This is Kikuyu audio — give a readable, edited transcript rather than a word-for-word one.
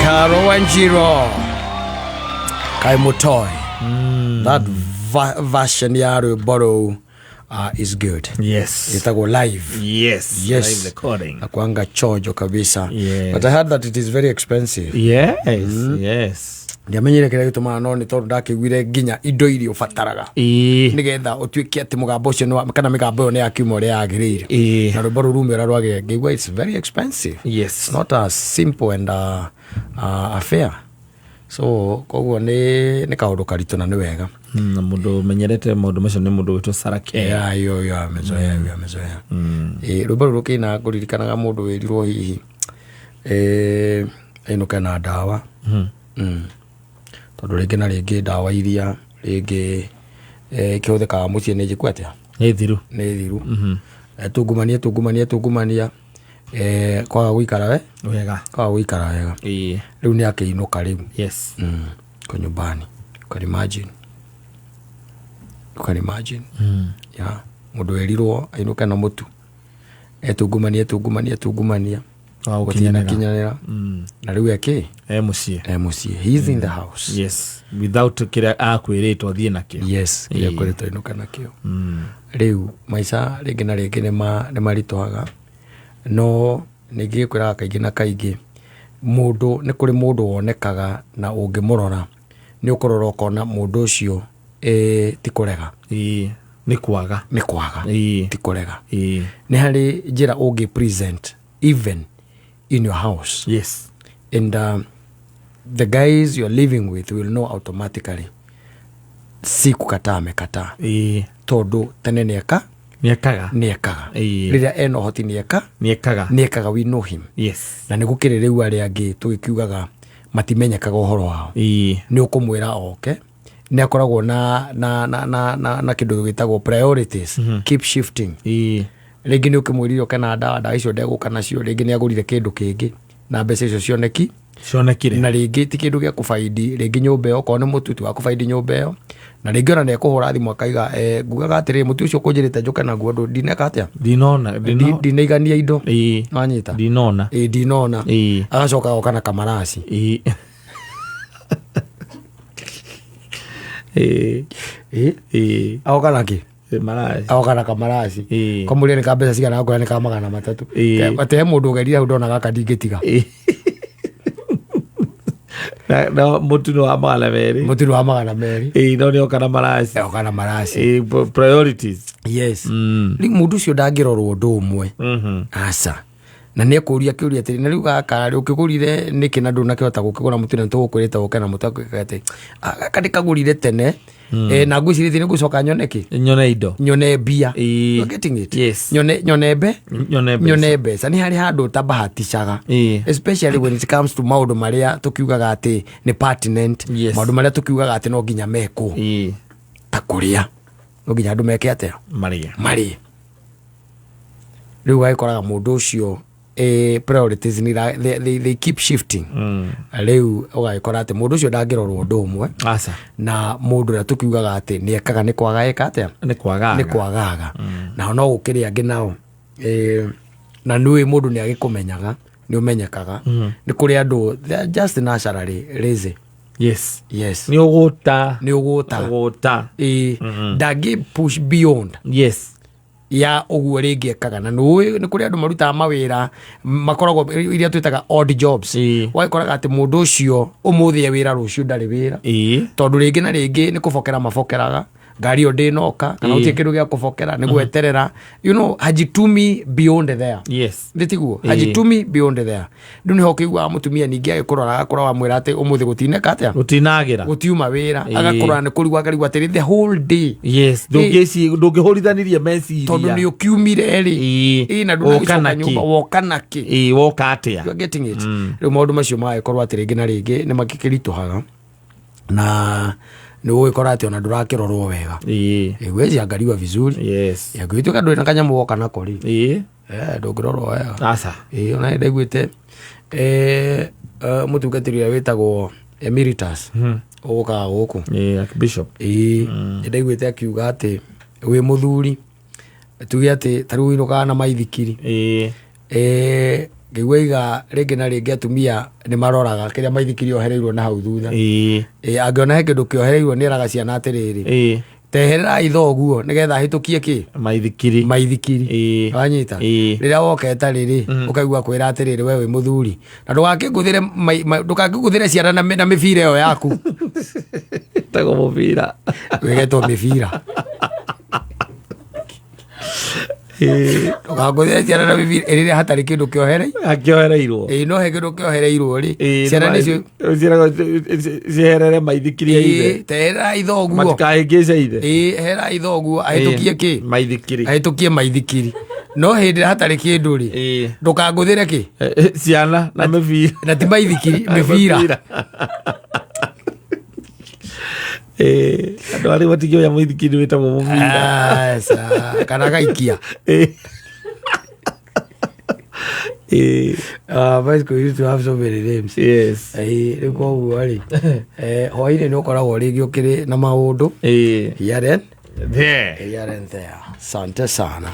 Caro Wanjiru Kaimutoi. That version ya rwĩmbo rũu is good. Yes. Ĩtagwo live. Yes. Yes. Live recording. Nakuanga chojo kabisa. Yes. But I heard that it is very expensive. Yes. Yes. Ndiamenyire kĩrĩa gĩtũmaga no nĩ tondũ ndakĩiguire nginya indo iria ũbataraga Ĩĩ. nĩgetha ũtuĩke atĩ mũgambo ũcio nĩ wa- kana mĩgambo ĩyo nĩ yakiuma ũrĩa yagĩrĩire. Ĩĩ. Na rwĩmbo rũu rumĩra rwagĩrĩire ngĩigua it's very expensive. Yes. It's not a simple and affair. So koguo nĩ kaũndũ karitũ na nĩ wega. Na mũndũ ũmenyerete maũndũ macio nĩ mũndũ wĩtwo Sarah K. Yeah, hiyo hiyo amezoea, hiyo amezoea. Rwĩmbo rũrũ rũkĩina ngũririkanaga mũndũ wĩrirwo hihi ainũke na ndawa. Tondũ rĩngĩ na rĩngĩ ndawa iria rĩngĩ ikĩhũthĩkaga mũciĩ nĩ njĩku atĩa? Nĩ thiru. Nĩ thiru. Tungumania tungumania tungumania, kwaga gũikara we? Wega. Kwaga gũikara wega. Ĩĩ. Rĩu nĩ akĩinũka rĩu. Yes. Kwa nyumbani. You can imagine. You can imagine. Yeah. Mũndũ werirwo ainũke na mũtu. Etungumania tungumania tungumania. Wa Gũtirĩ na gũkinyanĩra. kinyanĩra. Na rĩu ekĩ? E mũciĩ. E mũciĩ. He is in the house. Yes. Without kĩrĩa akwĩrĩtwo athiĩ nakĩo. Yes, kĩrĩa kwĩrĩtwo ainũke nakĩo. Rĩu maica rĩngĩ na rĩngĩ nĩ maritũhaga. No ningĩ kwĩraga kaingĩ na kaingĩ mũndũ nĩ kũrĩ mũndũ wonekaga na ũngĩmũrora nĩ ũkũrora ũkona mũndũ ũcio ti kũrega. Ĩĩ. Nĩ kwaga. Nĩ kwaga. Ĩĩ. Ti kũrega. Ĩĩ. Nĩ harĩ njĩra ũngĩ present even in your house. Yes. And the guys you're living with will know automatically si kukataa amekataa. Ĩĩ. Tondũ tene nĩeka? Nĩekaga. Nĩekaga. Ĩĩ. Rĩrĩa ena ũhoti nĩeka? Nĩekaga. Nĩekaga, we know him. Yes. Na nĩ gũkĩrĩ rĩu arĩa angĩ tũgĩkiugaga matimenyekaga ũhoro wao. Ĩĩ. Nĩ ũkũmwĩra oke nĩ akoragwo na kĩndũ gĩtagwo priorities. Keep shifting. Ĩĩ. Rĩngĩ nĩ ũkĩmwĩrire oke na ndawa, ndawa icio ndegũka nacio, rĩngĩ nĩ agũrire kĩndũ kĩngĩ na mbeca icio cioneki. Cionekire. Na rĩngĩ ti kĩndũ gĩa kũbaindi, rĩngĩ nyũmba ĩyo okorwo nĩ mũtu ti wa kũbaindi nyũmba ĩyo, na rĩngĩ ona nĩ ekũhũra thimũ akaiga, ngugaga atĩrĩrĩ, mũtu ũcio ũkũnjĩrĩte njũke naguo ndũ ndineka atĩa? Ndinona, Ndinaigania indo. Ĩĩ. Wanyita? Ndinona. Ĩĩ, ndinona. Ĩĩ. Agacoka agoka na kamaraci. Ĩĩ. Ĩĩ. Ĩĩ. Ĩĩ. Agoka na kĩ? Maraci. Agoka na kamaraci. Ĩĩ. Kamũria nĩ ka mbeca cigana, akwĩra nĩ ka 300. Ĩĩ. Atĩ he mũndũ ũgerire hau ndona gaka ndingĩtiga. Ĩĩ. Na mũtu nĩ wa 200. Mũtu nĩ wa 200. Ĩĩ, no nĩ oka na maraci. Oka na maraci. Ĩĩ, priorities. Yes. Rĩu mũndũ ũcio ndangĩrorwo ũndũ ũmwe. Aca. Na nĩ ekũria kĩũria atĩrĩ, na rĩu gaka rĩ ũkĩgũrire nĩkĩ na ndũnakĩhota gũkĩgũra mũtu na nĩtũgũkwĩrĩte ũke na mũtu akĩgũra atĩ, gaka ndĩkagũrire tene. Na ngwĩcirĩtie nĩ ngũcoka nyone kĩ? Nyone indo. Nyone mbia. Ĩĩ. You're getting it? Yes. Nyone mbe? Nyone mbeca. Nyone mbeca. Nĩ harĩ handũ ũtabahatishaga. Ĩĩ. Especially when it comes to maũndũ marĩa tũkiugaga atĩ nĩ pertinent. Yes. Maũndũ marĩa tũkiugaga atĩ no nginya mekwo. Ĩĩ. Ta kũrĩa. No nginya andũ meke atĩa? Marĩe. Marĩe. Rĩu ũgagĩkoraga mũndũ ũcio, priorities ni they keep shifting. Rĩu ũgagĩkora atĩ mũndũ ũcio ndangĩrorwo ũndũ ũmwe. Aca. Na mũndũ ũrĩa tũkiugaga atĩ nĩ ekaga nĩ kwaga eka atĩa? Nĩ kwagaga. Nĩ kwagaga. Nao no gũkĩrĩ angĩ nao. Na nĩũĩ mũndũ nĩ agĩkũmenyaga, nĩ ũmenyekaga. Nĩ kũrĩ andũ, they are just naturally lazy. Yes. Yes. Nĩ ũgũta. Nĩ ũgũta. Ũgũta. Ndangĩ push beyond. Yes. Ya ũguo rĩngĩ ekaga. Na nĩũĩ nĩ kũrĩ andũ marutaga mawĩra makoragwo iria twĩtaga odd jobs. Ĩĩ. Ũgagĩkoraga atĩ mũndũ ũcio ũmũthĩ e wĩra, rũciũ ndarĩ wĩra. Ĩĩ. Tondũ rĩngĩ na rĩngĩ nĩ kũbokera mabokeraga, ngari ĩyo ndĩnoka, kana Ĩĩ. gũtirĩ kĩndũ gĩa kũbokera, nĩ gweterera. You know, hajitumi beyond there. Yes. Nĩ tiguo? Ĩĩ. Hajitumi beyond there. Rĩu nĩho ũkĩiguaga mũtumia ningĩ agĩkũrora, agakũrora wamwĩra atĩ ũmũthĩ gũtineka atĩa? Gũtinagĩra. Gũtiuma wĩra. Ĩĩ. Agakũrora nĩ kũrigwo akarigwo atĩrĩ the whole day. Yes. Ndũngĩhũrithanirie meciria. Tondũ nĩ ũkiumire rĩ. Ĩĩ. Ĩĩ, na Woka ndũnagĩcoka na kĩ? nyũmba, woka na kĩ? Ĩĩ, woka atĩa? You are getting it? Rĩu maũndũ macio magagĩkorwo atĩ rĩngĩ na rĩngĩ nĩ makĩritũhaga. Na nĩ ũgũgĩkora atĩ ona ndũrakĩrorwo wega. Ĩĩ. Ĩĩ, huwezi angaliwa vizuri. Yes. Ĩĩ, angĩgĩtuĩka ndũrĩ na kanyamũ woka nako rĩ. Ĩĩ. Ndũngĩrorwo wega. Aca. Ĩĩ, ona nĩ ndaiguĩte, mũtungatĩri ũrĩa wĩtagwo Emeritus, ũgũkaga gũkũ. Ĩĩ, Archbishop. Ĩĩ, nĩ ndaiguĩte akiuga atĩ wĩ mũthuri, tuge atĩ ta rĩu ũinũkaga na maithikiri. Ĩĩ. Ngĩigua iga rĩngĩ na rĩngĩ atumia nĩ maroraga kĩrĩa maithikiri ohereirwo na hau thutha. Ĩ, angĩona he kĩndũ kĩohereirwo nĩ eraga ciana atĩrĩrĩ, tehererai thoguo nĩgetha ahĩtũkie kĩ? Maithikiri. Maithikiri. Wanyita? Rĩrĩa woka ĩtarĩ rĩ, ũkaigua kwĩra atĩrĩrĩ, we wĩ mũthuri na ndũgakĩngũthĩre ndũgakĩngũthĩre ciana na mĩbira ĩyo yaku. Tagwo mũbira. Wĩgetwo mĩbira. Ndũgakĩngũthĩre ciana na mĩbira rĩrĩa hatarĩ kĩndũ kĩoherei. Akĩohereirwo. Ĩ, no he kĩndũ kĩohereirwo rĩ, ciana nĩcio Cieherere maithikiri ya ithe. Ĩ, tehererai thoguo. Matikahĩngĩce ithe. Ĩ, hererai thoguo ahĩtũkie kĩ? Maithikiri. Ahĩtũkie maithikiri. No hĩndĩ ĩrĩa hatarĩ kĩndũ rĩ, ndũkangũthĩre kĩ? Ciana na mĩbira. Na ti maithikiri, mĩbira. Andũ arĩa matingĩoya mũithikiri wĩtagwo mũbira. Aca, kana gaikia. Bicycle used to have so many names. Rĩu koguo rĩ, hwainĩ nĩ ũkoragwo rĩngĩ ũkĩrĩ na maũndũ here and There. here and there. Sante sana.